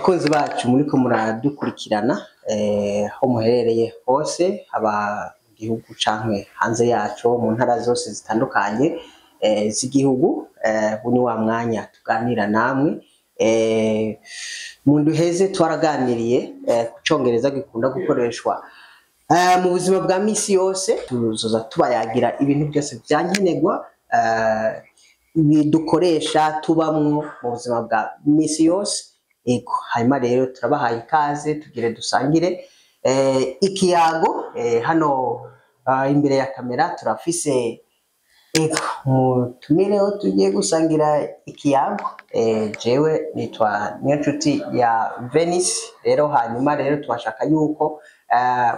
Bakunzi bacu muriko muradukurikirana aho muherereye hose, haba mu gihugu canke hanze yaco, mu ntara zose zitandukanye z'igihugu, ubu ni wa mwanya tuganira namwe. Mu ndwi iheze twaraganiriye ku Congereza gikunda gukoreshwa mu buzima bwa misi yose. Tuzoza tubayagira ibintu byose vyankenerwa dukoresha tubamwo mu buzima bwa misi yose. Ego, hanyuma rero turabahaye ikaze, tugire dusangire ikiyago. Hano imbere ya kamera turafise, ego, mutumireho tugiye gusangira ikiyago. Jewe nitwa Niyonshuti ya Venice. Rero hanyuma rero tubashaka yuko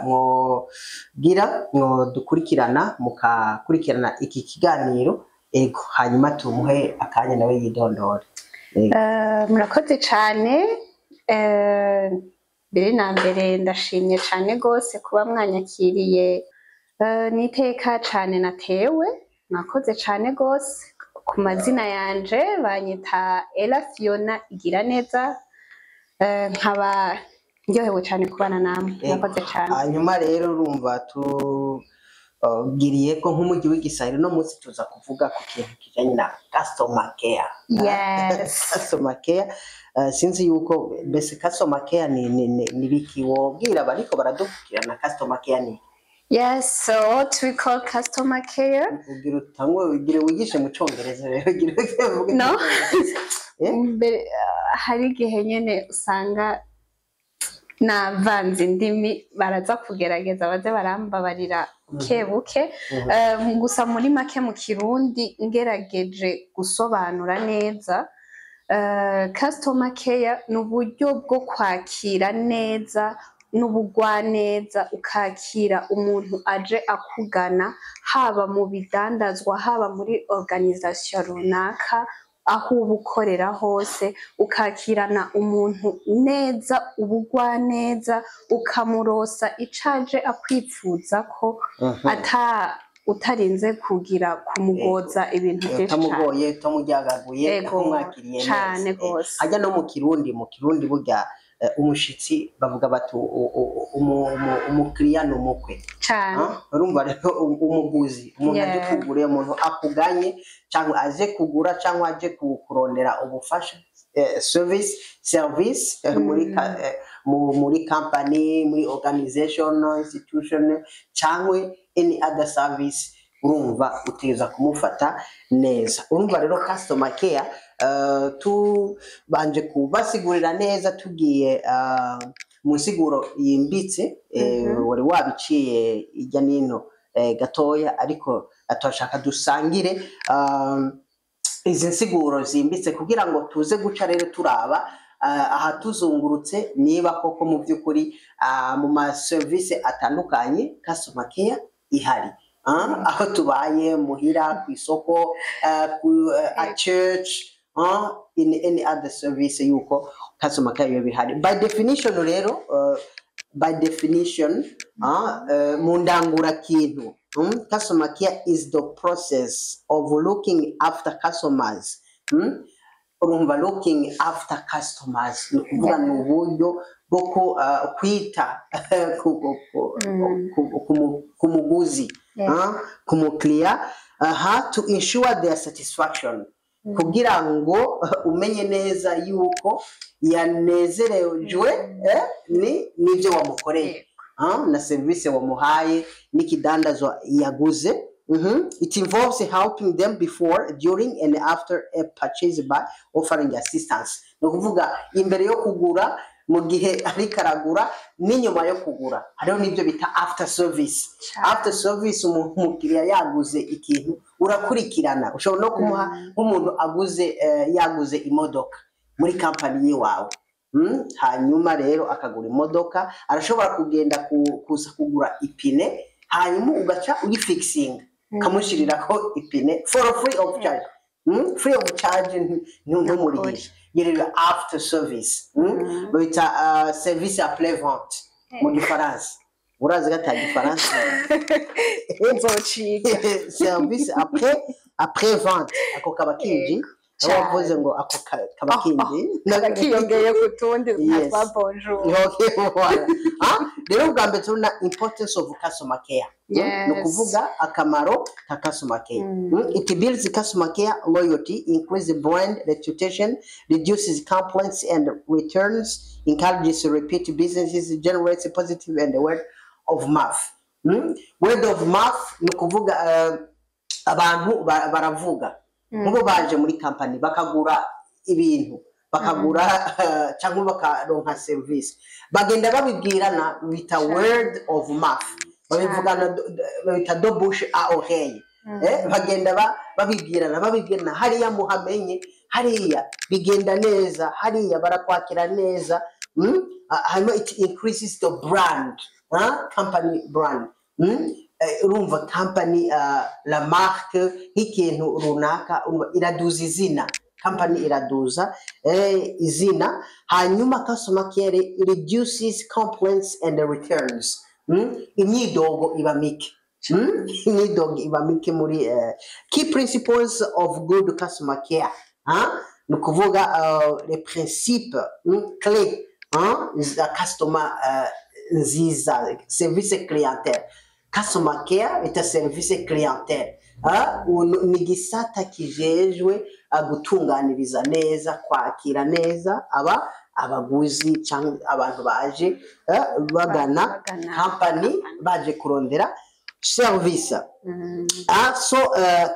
mwogira mwodukurikirana, mukakurikirana iki kiganiro. Ego, hanyuma tumuhe akanya nawe yidondore. Ego. Murakoze cyane. Mbere na mbere ndashimye cyane rwose kuba mwanyakiriye. Ni iteka cyane natewe, mwakoze cyane rwose. Ku mazina yanje banyita Ella Fiona Igiraneza. Nkaba ndyohewe cyane kubana namwe. Mwakoze cyane. Hanyuma rero urumva tugiriye ko nk'umujyi w'igisahira, uno munsi tuza kuvuga ku kintu kijanye na customer care. Yes. Customer care, sinzi yuko mbese customer care ni biki? Wobwira bariko baradukurikirana customer care ni Yes, so what we call customer care? Ugira utangwe ugire wigishe mu Congereza rero, ugire uvuge. No. Eh? Mbere hari igihe nyene usanga navanze indimi, baraza kugerageza baze barambabarira buke buke. Gusa muri make mu Kirundi ngerageje gusobanura neza, customer care ni uburyo bwo kwakira neza n'ubugwaneza, ukakira umuntu aje akugana, haba mu bidandazwa, haba muri organisation runaka, aho uba ukorera hose, ukakirana umuntu neza, ubugwaneza, ukamurosa ico aje akwipfuzako ata utarinze kugira kumugoza ibintu vyinshi cane. Utamugoye, utamuryagaguye, umwakiriye neza. Cane gose. Hajya no mu Kirundi burya umushitsi bavuga bati umukiriya ni umukwe. Cane. Ah, urumva rero umuguzi, umuntu aje kugura, umuntu akuganye cyangwa aje kugura cyangwa aje kurondera ubufasha, service muri company, muri organization, institution cyangwa any other service, urumva utegereza kumufata neza. Urumva rero customer care, tubanje kubasigurira neza, tugiye mu nsiguro yimbitse, wari wabiciye ijya nino gatoya, ariko turashaka dusangire izi nsiguro zimbitse kugira ngo tuze guca rero turaba aha tuzungurutse niba koko mu by'ukuri mu maserivisi atandukanye customer care ihari. Aho tubaye muhira, ku isoko, at church, in any other service, yuko customer care biba bihari. By definition rero, by definition, mu ndangurakintu, customer care is the process of looking after customers. Urumva, looking after customers ni ukuvuga ni uburyo bwo kwita ku muguzi, ku mukiriya aha, to ensure their satisfaction, kugira ngo umenye neza yuko yanezerejwe ni n'ibyo wamukoreye na serivisi wamuhaye n'ikidandazwa yaguze. It involves helping them before, during and after a purchase by offering assistance. Ni ukuvuga imbere yo kugura, mu gihe ariko aragura, n'inyuma yo kugura. Hariho n'ibyo bita after service. After service, umukiriya yaguze ikintu urakurikirana, ushobora no kumuha, nk'umuntu aguze yaguze imodoka muri kampani yiwawe. Hanyuma rero akagura imodoka, arashobora kugenda kuza kugura ipine, hanyuma ugaca uyifikisinga, ukamushirirako ipine for free of charge. Free of charge, ntumurihishe. Iyo rero after service, Babita service après vente mu Gifaransa. Urazi ko ata Gifaransa? Nzociga. Service après vente, ako kaba kinji. Aho Cane. wavuze ngo ako kaba kindi Kaba kiyongeye ku tundi nka twa bonjour. Okay, voilà. Ah, rero ubwa mbere turabona importance of customer care. Yes. Ni ukuvuga akamaro ka customer care. It builds customer care loyalty, increases brand reputation, reduces complaints and returns, encourages repeat businesses, generates positive and word of mouth. Word of mouth ni ukuvuga abantu baravuga nk'ubu baje muri company bakagura ibintu, bakagura cyangwa bakaronka service, bagenda babibwirana, bita word of mouth, babivugana, babita de bouche à oreille. Bagenda babibwirana hariya muhamenye, hariya bigenda neza, hariya barakwakira neza. Hanyuma it increases the brand, huh? Company brand. Urumva company, la marque, nk'ikintu runaka, urumva iraduza izina company, iraduza izina. Hanyuma customer care reduces complaints and returns. Imyidogo iba mike. Imyidogo iba mike muri key principles of good customer care, hein? Ni ukuvuga les principes, clés, hein? Za customer nziza, service clientèle. Customer care ita service clientèle. Ah, ni igisata kijejwe gutunganiriza neza, kwakira neza aba abaguzi cyangwa abantu baje bagana Bagana company, baje kurondera service. Ah, so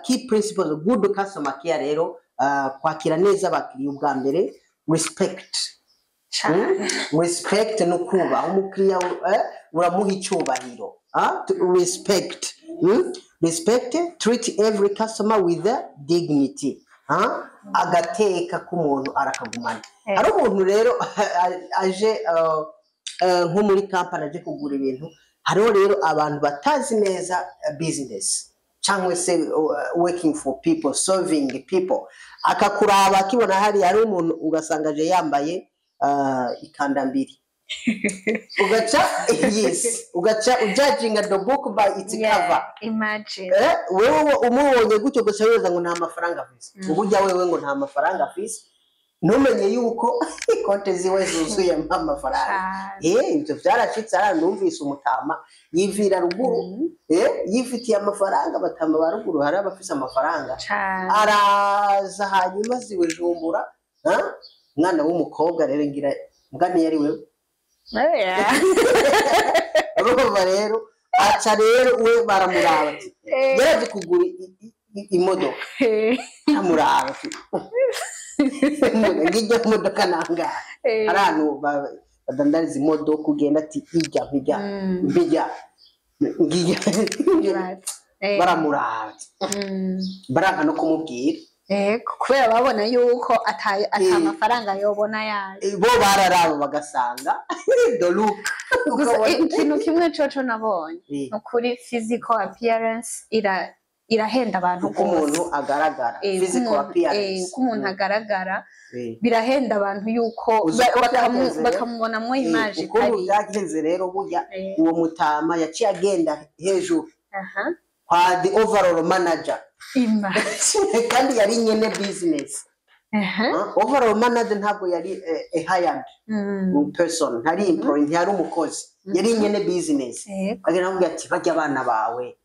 key principles of good customer care rero, kwakira neza abakiriya, ubwa mbere respect. Cane. Respect ni ukubaha umukiriya, uramuha icyubahiro. Ah, to respect. Respect, treat every customer with dignity. Ah, agateka k'umuntu arakagumana. Hari umuntu rero aje nko muri company aje kugura ibintu, hariho rero abantu batazi neza business cyangwa se working for people, serving people, akakuraba akibona hariya hari umuntu, ugasanga aje yambaye ikandambiri, ugaca, yes, ugaca ujudginga the book by its cover. Imagine. Wewe umubonye gutyo gusa wibaza ngo nta mafaranga afise, uburya wewe ngo nta mafaranga afise, ntumenye yuko konti ziwe zuzuyemo amafaranga. Cane. Ibyo byarashitse, hariya numvise umutama yivira ruguru, yifitiye amafaranga. Abatama ba ruguru hari abafise amafaranga. Cane. Araza hanyuma zibujumbura, ha? Umwana w'umukobwa rero, ngira mbwa ntiyari wewe. Yeah. Urumva rero aca rero we baramuraba ati yaraje kugura imodoka, aramuraba ati ngijya modoka nangahe? Hari ahantu badandariza imodoka, ugenda ati ijya mpijya mpijya ngijya. Baramuraba ati baranka no kumubwira. Ego, kubera babona yuko ata mafaranga yobona yayo. Bo bararaba bagasanga the look. Gusa Ukabona- ikintu kimwe coco nabonye, ni ukuri physical appearance irahenda abantu Uko rwose. umuntu agaragara, physical appearance. Uko umuntu agaragara birahenda abantu yuko Uzi uko byagenze rero? bakamubonamo image Ukuntu itari byagenze rero, burya uwo mutama yaciye agenda hejuru kwa the overall manager. Image. Kandi yari nyene business. Overall manager ntabwo yari a hired person, ntari employee, ntiyari umukozi, yari nyene business. Agenda amubwira ati bajya abana bawe,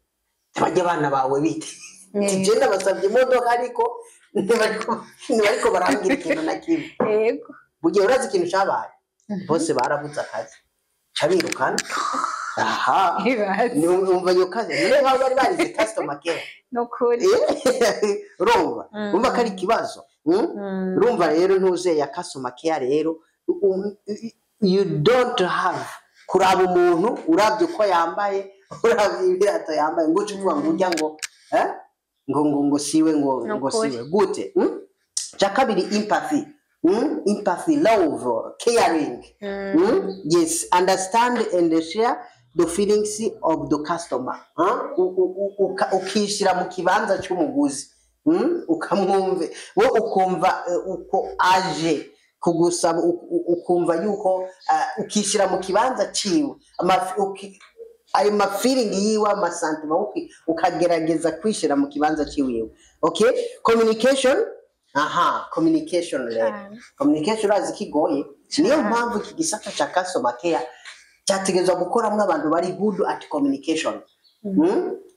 bajya abana bawe bite? Ati je ndabasabye imodoka ariko ntibariko barambwira ikintu na kimwe. Bugiye urazi ikintu cabaye, bose barabuze akazi, ca birukana aha. Ibaze. Umva iyo kazi niyo nk'aho bari barize customer care. Nukuri. Urumva, urumva ko ari ikibazo. Urumva rero ntuze ya customer care rero, you don't have kuraba umuntu urabye uko yambaye, urabye ibirato yambaye, ngo uce uvuga ngo urya ngo ngo siwe, ngo Nukuri. siwe gute? Cya kabiri, empathy. Empathy, love, caring. Yes, understand and share the feelings of the customer, huh? Ukishyira mu kibanza cy'umuguzi. Ukamwumve we, ukumva uko aje kugusaba, ukumva yuko ukishyira mu kibanza ciwe, ayo ma feeling yiwe, ama sentiments, ukagerageza kwishyira mu kibanza ciwiwe. Okay, communication. Aha, communication rero. Communication urazi ko igoye. Niyo mpamvu iki gisata ca customer care cyategerezwa gukoramwo abantu bari good at communication.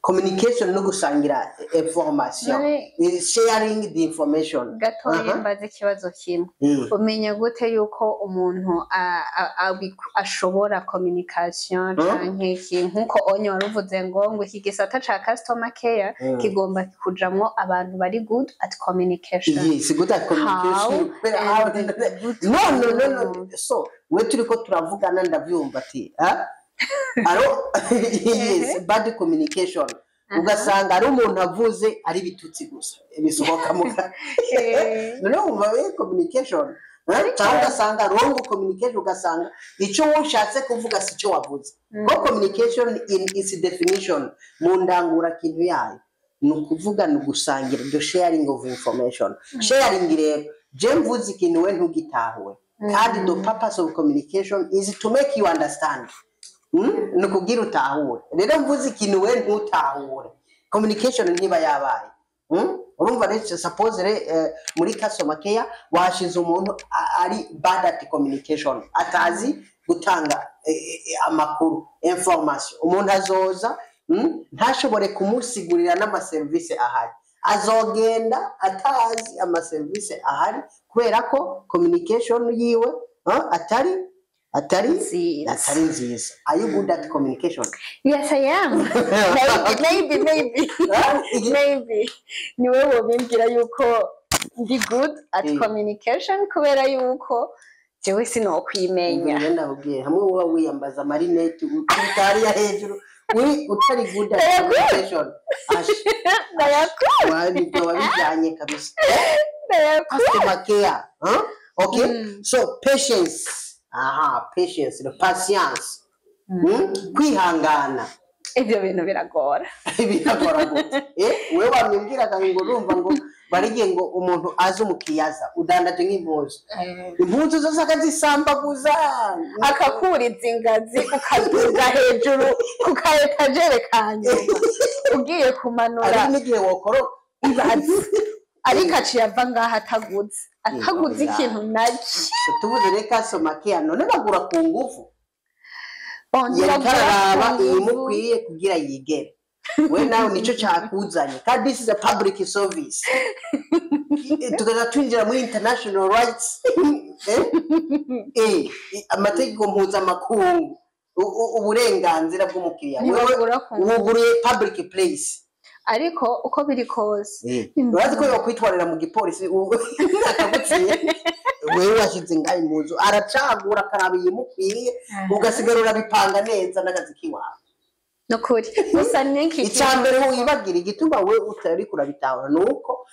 Communication no gusangira information. Is sharing the information. Gatoya, mbaze ikibazo kimwe. Umenya gute yuko umuntu ashobora communication canke iki, nkuko onye waruvuze ngo iki gisata ca customer care kigomba kujamwo abantu bari good at communication? Yes, good at communication. How? But how? And good No. So, we turiko turavugana ndavyumva ati, ah? Aro, yes, bad communication. Ugasanga ari umuntu avuze ari ibitutsi gusa bisohoka mu Noneho wumva we communication, eh? Cyangwa ugasanga wrong communication, ugasanga icyo ushatse kuvuga si cyo wavuze. Ko communication in its definition, mu ndangurakintu yayo, ni ukuvuga, ni ugusangira, the sharing of information. Sharing rero, je mvuze ikintu we ntugitahure, kandi the purpose of communication is to make you understand. Ni ukubwira utahure. Rero mvuze ikintu we ntutahure, communication ntiba yabaye. Urumva rero, suppose muri customer care washize umuntu ari bad at communication, atazi gutanga amakuru, information. Umuntu azoza, ntashobore kumusigurira n'amaserivisi ahari, azogenda atazi amaserivisi ahari kubera ko communication yiwe atari Nziza. atari nziza. Are you good at communication? Yes, I am. Maybe, maybe, maybe. Maybe. Niwe wobimbwira yuko ndi good at communication, kubera yuko jewe sinokwimenya. Ngenda ndakubwiye, hamwe wowe wiyambaza amarineti ukubita hariya hejuru, uri utari good at Ndayakunda. communication. Ash, Ndayakunda. Nibyo wabijyanye kabisa. Ndayakunda. Customer care, huh? Okay. So patience, aha, patience, the patience. Kwihangana. Ivyo bintu biragora. Biragora gute? Wewe wamwibwiraga ngo urumva ngo barigiye ngo umuntu azi umukiyaza udandaje nk'impuzu, impuzu zose akazisambaguza. Akakuriza ingazi, ukaduga hejuru ku ka étagère kanyuma ugiye kumanura. Ari n'igihe wokoro. Ibaze, ariko aciye ava ngaho ataguze ikintu na Tubuze reka customer care, none bagura ku ngufu? Bon, Yariko ntibagura araraba ku nguvu. iyimukwiye kugira yigere. We nawe nico cakuzanye, kandi this is a public service. Tukaza twinjira muri international rights, eh? Amategeko mpuzamakungu, uburenganzira bw'umukiriya. Wewe Ntibagura ku nguvu. wuguruye public place. Ariko uko biri kose, Urazi ko yokwitwarira mu gipolisi akaguciye? Wewe washyize ngaho impuzu, aracagura akaraba iyimukwiye, ugasigara urabipanga neza n'akazi kiwawe. Nukuri gusa n'iki Icya mbere wibagira, igituma we utari kurabitahura, ni uko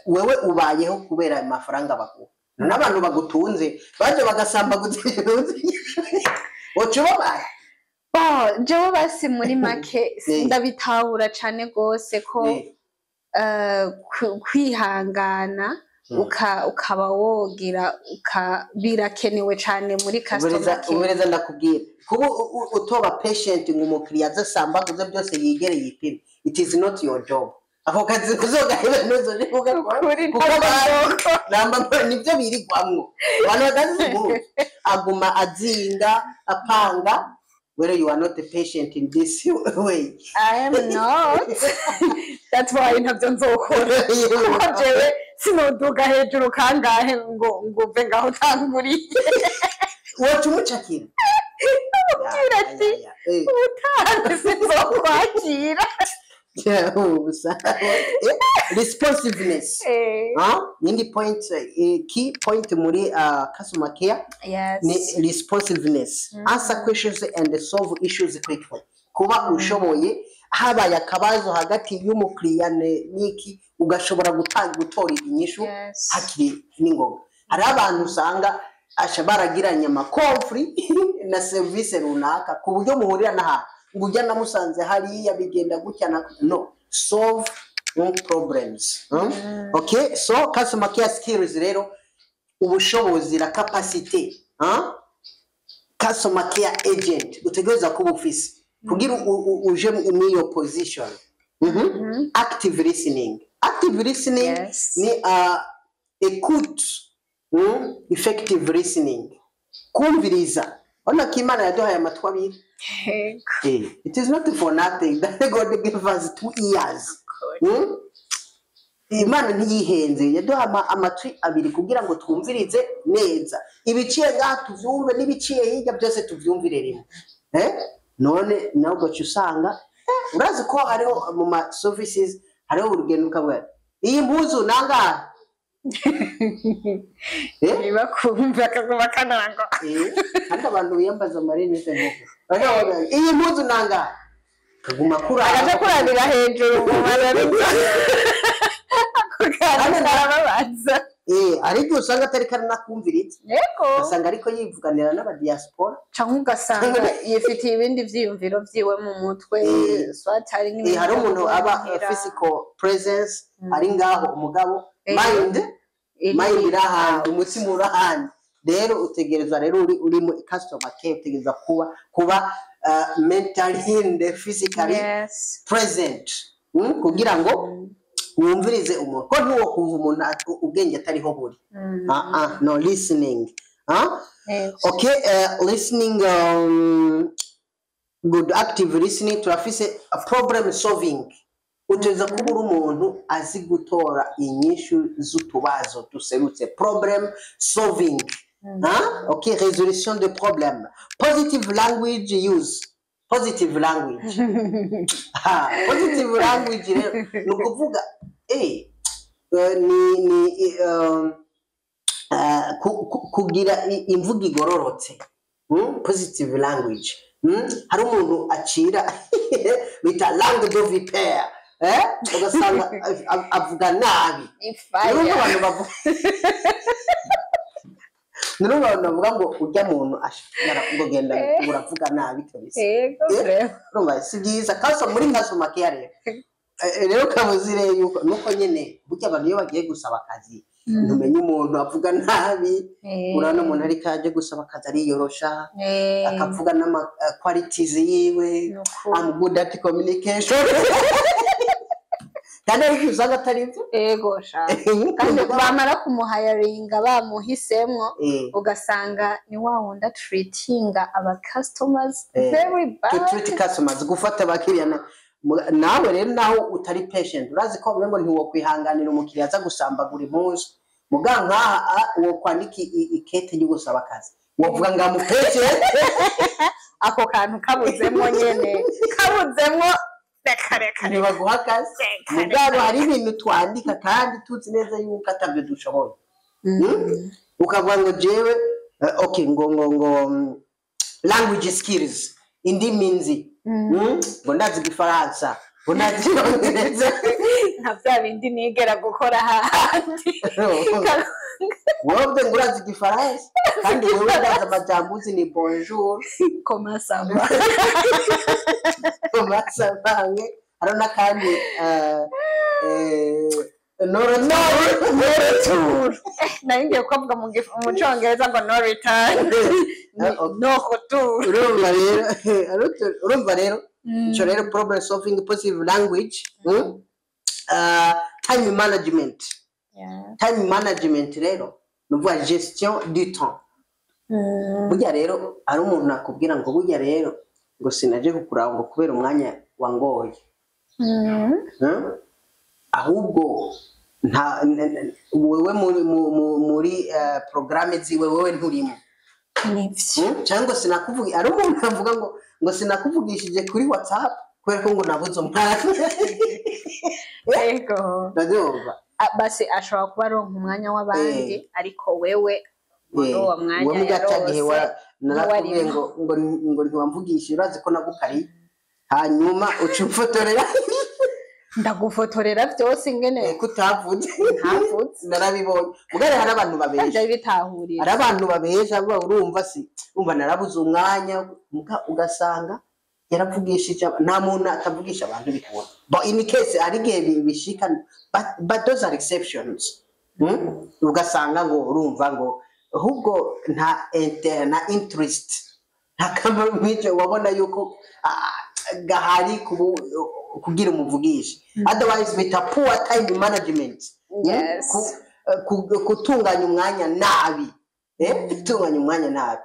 wewe ubayeho kubera ayo mafaranga baguha. N'abantu bagutunze baje bagasambaguza ibintu, uca ubabaye. Bon, jewe basi muri make ndabitahura cane gose ko kwihangana ukaba wogira birakenewe cane muri customer care. Umbereza ndakubwira, kuba utoba patient ngo umukiriya aze asambaguze byose yigere yipime, it is not your job. Ako kazi uzogaheba, ntuzoje kugakora. Ukuri. Kuko Ntabwo abantu nzokora. namba nibyo birigwamwo, abantu batazi impuzu, aguma azinga apanga. Whether you are not a patient in this way. I am not. That's why ntabyo nzokora, kuko jewe sinoduga hejuru kangahe ngo uve ngaho utanguriye. Woca umucakira. Ubwira ati ubutaha sinzokwakira. Gusa responsiveness. Ah, yindi point, key point muri customer care ni responsiveness. Answer questions and solve issues quickly. Kuba ushoboye, habaye akabazo hagati y'umukiriya n'iki, ugashobora gutanga, gutora inyishu hakiri n'ingoga. Hariho abantu usanga asha baragiranye ama conflit na serivisi runaka, ku buryo muhurira n'ahantu ngo ujya namusanze hariya bigenda gutya na no solve no problems. Okay, so customer care skills rero, ubushobozi, la capacité, huh? Customer care agent utegereza kuba ufise kugira uje muri iyo position. Active listening. Active listening ni Écoute, Effective listening, kumviriza. Urabona ko Imana yaduhaye amatwi abiri. It is not for nothing that God gave us two ears. Imana ntiyihenze, yaduha amatwi abiri kugira ngo twumvirize neza ibiciye ngaha tuvyumve, n'ibiciye hirya byose tuvyumvire rimwe. None nawe ugaca usanga urazi ko hariho mu ma services, hariho urugendo ukavuga: "Iyi mpuzu nangahe?" Niba kumva akaguma kanango. Kandi abantu biyambaza amarinete nk'uko bakavuga: "Iyi mpuzu nangahe?" Kaguma kuraba. Agaca kurabira hejuru mu marabito, ako kantu karababaza. Hari igihe usanga atari karanakumviriza. Ugasanga ariko yivuganira n'abadiaspora. Canke ugasanga yifitiye ibindi vyiyumviro vyiwe mu mutwe, soit hari nk'ibintu Hari umuntu aba vyomuhira. physical presence ari ngaho, umugabo mind mind iri ahandi, umutima uri ahandi. Rero utegereza rero uri muri customer care, utegereza kuba mentally and physically present, kugira ngo wumvirize umuntu, ko ntuwo kumva umuntu ubwenge atariho buri. Ah ah, no listening, ah. Okay, listening, good active listening. Turafise a problem solving. Uteza kuba uri umuntu azi gutora inyishu z'utubazo duserutse, problem solving. Ah, okay, résolution de problème, positive language use, positive language. Ha, positive language rero ni ukuvuga ni kugira imvugo igororotse. Positive language. Hari umuntu acira bita langue de vipère, ugasanga avuga nabi. Ifaya. Nurumva abantu bavuga ngo ujya muntu ngo genda uravuga nabi kabisa. Urumva si byiza kaso muri customer care rero. Rero kabuzi rero yuko nuko nyene burya abantu iyo bagiye gusaba akazi, ntumenye umuntu avuga nabi. Urabona umuntu ariko aje gusaba akazi ariyorosha, akavuga n'ama qualities yiwe: "I'm good at communication", kandi ariko usanga atari byo. Ego sha, kandi bamara kumuhayaringa bamuhisemwo, ugasanga ni wa wundi atreatinga aba customers very To bad. treat customers, gufata abakiriya nawe rero naho utari patient. Urazi ko ngo ntiwokwihanganira umukiriya aza gusambagura impuzu, muga nkaha wokwandika ikete ryo gusaba akazi, wovuga ngo am patient. Ako kantu kabuzemwo nyene, kabuzemwo, reka reka reka. Ntibaguha akazi. Reka, mugabo reka. Hari ibintu twandika kandi tuzi neza yuko atabyo dushoboye. Ukavuga ngo jewe okay, ngo language skills, indimi nzi. Ngo ndazi Igifaransa, ngo ndazi Icyongereza. Nka bya bindi nigera gukora hahandi. Wowe ngo urazi Igifaransa, kandi wowe urazi amajambo uzi ni bonjour, comment ça va, comment ça va, hariho n'akandi no retour. No retour. Nari ngiye kuvuga mu Cyongereza ngo no return. No retour. Urumva rero icyo rero, problem solving, positive language, Time management. Time management rero ni ukuvuga gestion du temps. Burya rero hari umuntu akubwira ngo burya rero ngo sinaje kukuraba ngo kubera umwanya wangoye. Ahubwo nta wewe muri programme ziwe wewe nturimo. Nivyo. Cyangwa sinakuvuga, hari umuntu avuga ngo sinakuvugishije kuri WhatsApp kubera ko ngo nabuze umwanya. Ndabyumva. Ah, basi ashobora kuba aronka umwanya w'abandi, ariko wewe muri uwo mwanya Wowe cya gihe yarose narakubwiye ntiwarimo. ngo ntiwamvugishije, urazi ko nagukariye, hanyuma uca umfotorera. Ndagufotorera byose ingene ko utavuze. Ntavuze. Narabibonye. Mugari hari abantu babesha. Kandi bitahurira. Hari abantu babesha, bavuga, urumva si urumva narabuze umwanya. Muga ugasanga yaravugishije nta muntu atavugisha abantu bikunda, but in case hari igihe bishika, but those are exceptions. Ugasanga ngo urumva ngo ahubwo nta nta interest, nta kamaro nk'icyo wabona yuko gahari kugira umuvugishe. Otherwise bita poor time management. Yes. Gutunganya umwanya nabi, gutunganya umwanya nabi,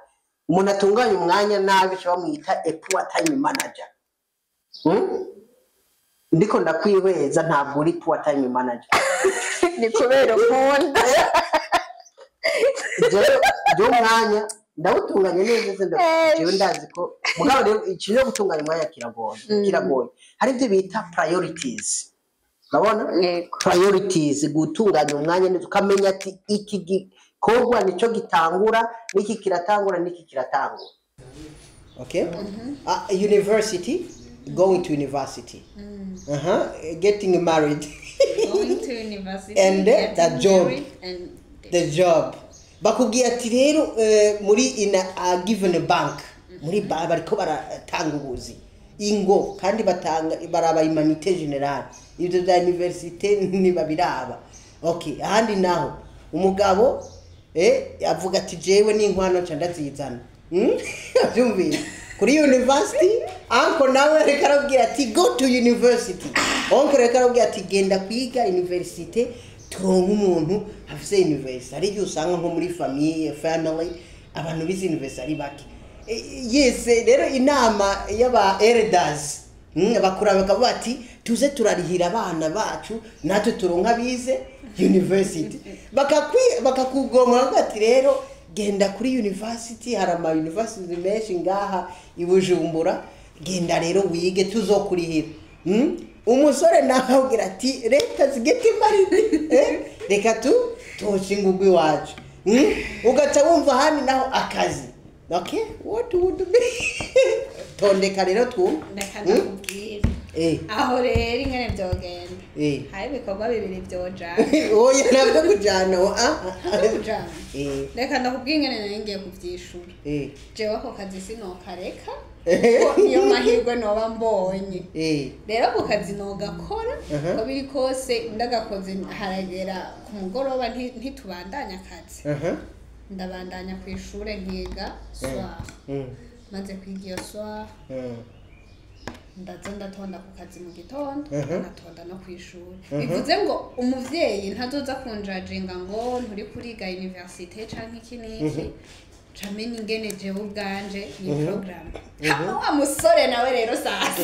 umuntu atunganya umwanya nabi cyo bamwita a poor time manager. Ndiko ndakwihweza, ntabwo uri poor time manager. Ni kubera ukunda. Jewe umwanya ndawutunganya neza, se jewe ndazi ko, mugabo rero ikintu cyo gutunganya umwanya kiragoye. Kiragoye. Hari ibyo bita priorities, urabona? Yego. Priorities, gutunganya umwanya neza, ukamenya ati iki gikorwa nicyo gitangura, n'iki kiratangura, n'iki kiratangura. Okay, university, going to university, getting married. Going to university. And the Getting job. married and The job. Bakubwiye ati rero muri in a given bank, muri bariko baratanga ubuzi, ingo kandi batanga baraba humanités générales, ibyo bya université ntibabiraba. Okay, ahandi naho umugabo avuga ati jewe n'inkwano nca ndazizana. Abyumvise kuri university, uncle nawe reka arabwira ati go to university, uncle reka arabwira ati genda kwiga université, turonke umuntu afise university. Hari igihe usanga nko muri famille, family, abantu bize university ari bake. Yes, rero inama y'aba elders, bakura bakavuga ati tuze turarihira abana bacu, natwe turonka bize university. Bakakugomora bakavuga ati rero genda kuri university, hari ama university menshi ngaha i Bujumbura, genda rero wige, tuzokurihira. Umusore nawe abwira ati let us get married, reka tu toshinga ugwi iwacu. Ugaca wumva ahandi naho akazi. Okay, what would be? Tondeka rero twumve. Reka ndakubwira. Aho rero ingene vyogenda, hari ibikorwa bibiri vyojana. Oya, ntabwo kujana, ah. Ntabwo kujana. Reka ndakubwira ingene nari ngiye kuvyishura. Jewe ako kazi sinokareka, kuko niyo mahirwe noba mbonye. Rero ako kazi nogakora uko biri kose, ndagakoze haragera ku mugoroba, ntitubandanya akazi. Ndabandanya ku ishure nkiga soir. Maze kwiga iyo soir, ndaza ndatonda ku kazi mu gitondo, ngatonda no ku ishuri. Bivuze ngo umuvyeyi ntazoza kunjajinga ngo nturi kuriga université canke iki n'iki, camenya ingene jewe ubwanje ni programme. Hama wa musore nawe rero, sasa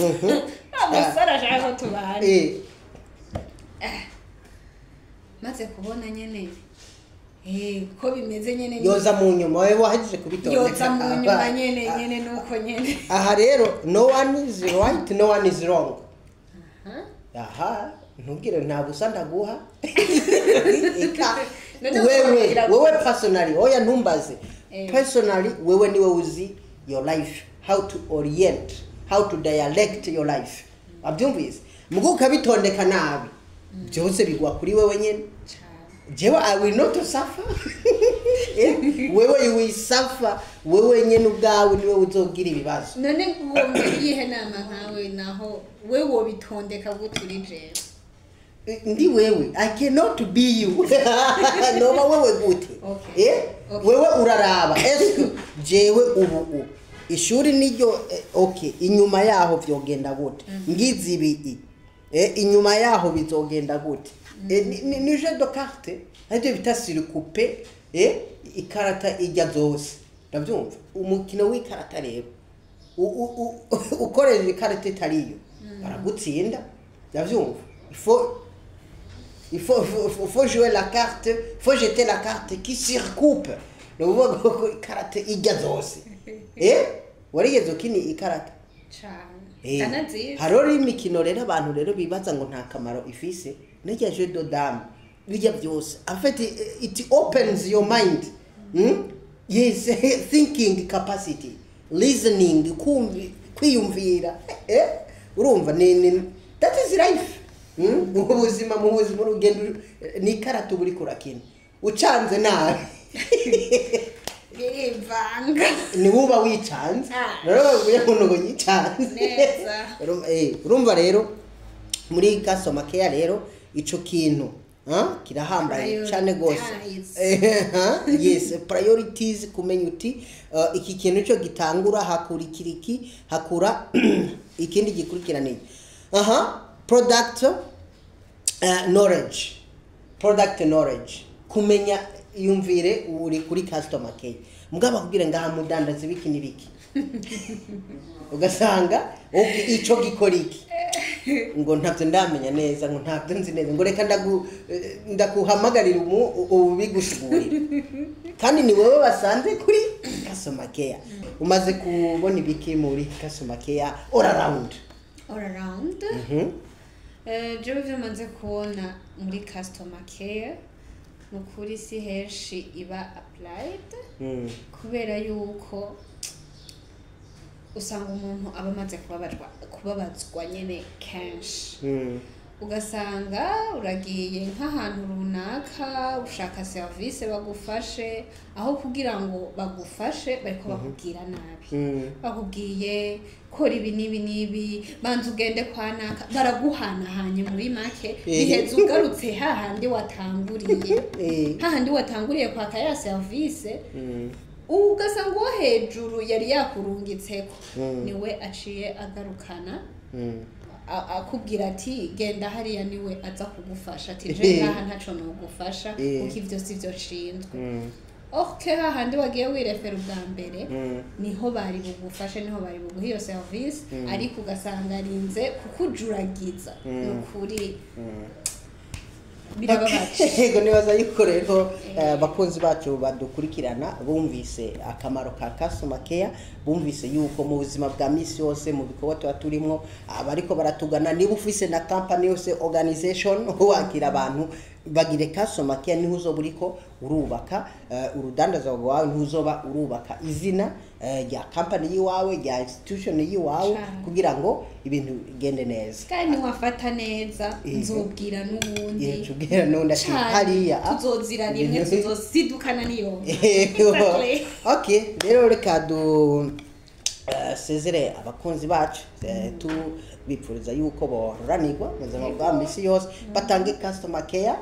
wa musore ashaka ko tubana, maze kubona nyene ko bimeze nyene. Yoza mu nyuma, wewe wahejeje kubitondeka. Yoza mu nyuma nyene nyene, nuko nyene. Aha rero no one is right, no one is wrong. Aha ntubwire, nta busa ndaguha. Eka, None wewe ukabwira wewe personally, oya, ntumbaze. Personally, wewe niwe uzi your life, how to orient, how to direct your life, abyumvise? Mugo ukabitondeka nabi, byose bigwa kuri wewe nyene. Cane. Jewe I will not suffer. Wewe you will suffer, wewe nyene ubwawe niwe uzogira ibibazo. None wumva iyihe nama nkawe naho we wobitondeka gute uri jewe? Ndi wewe, I cannot be you. Noba wewe gute? Okay. Okay. Wewe uraraba eske jewe ubu ishuri niryo, okay, inyuma yaho vyogenda gute? Ngize ibi, inyuma yaho bizogenda gute? Ni jeu de carte, aribyo bita surcoupe, ikarata ijya zose, ndavyumva. Umukino w'ikarata rero, ukoresheje ikarata itariyo baragutsinda, ndavyumva. Il faut jouer la carte, faut jeter la carte qui surcoupe. Ni ukuvuga ko ikarata ijya zose. Warigeze ukina ikarata? Cane. Ndanazizi. Hariho rero imikino rero abantu rero bibaza ngo nta kamaro ifise, n'irya jeu de dame, bijya byose. En fait, it opens your mind. Yes, thinking capacity, listening, kwiyumvira. Urumva ni that is life. Ubuzima, mu buzima urugendo ni ikarata uba uriko urakina. Ucanze nabi, Birivanga. Ni uba wicanze. Ah. Rero bavuye ngo ngo yicanze. Neza. Urumva rero muri customer care rero ico kintu kirahambaye cyane gose. Prioritize. Yes, priorities, kumenya uti iki kintu cyo gitangura, hakurikira iki, hakura ikindi gikurikira niki. Aha product knowledge, product knowledge. Kumenya, yumvire uri kuri customer care, mugabo bakubwira ngaha mudandaza ibiki n'ibiki, ugasanga okay, ico gikora iki? Ngo ntabyo ndamenya neza, ngo ntabyo nzi neza, ngo reka ndakuhamagarira ubigusigurira, kandi ni wowe basanze kuri customer care. Umaze kubona ibiki muri customer care all around? All around? Jewe ivyo maze kubona muri customer care, ni ukuri si henshi iba applied, kubera yuko usanga umuntu aba amaze kubabazwa nyene kenshi. Ugasanga uragiye nk'ahantu runaka ushaka serivisi bagufashe, aho kugira ngo bagufashe bariko bakubwira nabi. Bakubwiye kora ibi n'ibi n'ibi, banza ugende kwa naka, baraguhanahanye muri make. Biheza ugarutse hahandi watanguriye, hahandi watanguriye kwaka ya serivisi. Ugasanga uwo hejuru yari yakurungitseko niwe aciye agarukana, akubwira ati genda hariya, niwe aza kugufasha, ati je ngaha ntaco nogufasha, kuko ivyo si vyo nshinzwe. Ok, hahandi wagiye wirefera ubwa mbere niho bari bugufashe, niho bari buguhe iyo serivisi, ariko ugasanga arinze kukujuragiza. Ni ukuri birababaje. Yego, nibaza yuko rero abakunzi bacu badukurikirana bumvise akamaro ka customer care, bumvise yuko mu buzima bwa misi yose, mu bikorwa tuba turimo, abariko baratugana, niba ufise na company yose, organization, wakira abantu, bagire customer care, niho uzoba uriko urubaka urudandaza rwawe, niho uzoba urubaka izina rya company yiwawe, rya institution yiwawe, kugira ngo ibintu bigende neza. Kandi niwafata neza, nzobwira n'uwundi. Tubwira n'undi ati Cane, hariya tuzozira rimwe, tuzosidukana niyo. Yego. Exactly. Okay, rero reka du sezere abakunzi bacu, tubipfuriza yuko bororanirwa mu buzima bwa misi yose, batange customer care.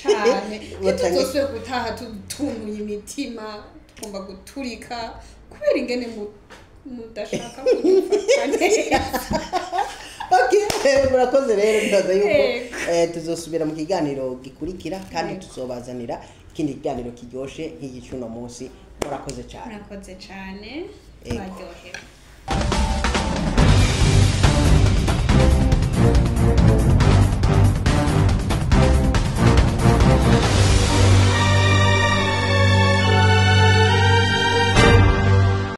Cane. Batange Ntituzosubire gutaha tutunuye imitima, tugomba guturika kubera ingene mudashaka kudufata neza. Okay, murakoze rero. Ndaza yuko tuzosubira mu kiganiro gikurikira, kandi tuzobazanira ikindi kiganiro kiryoshe nk'iki cy'uno munsi. Murakoze cyane. Murakoze cane.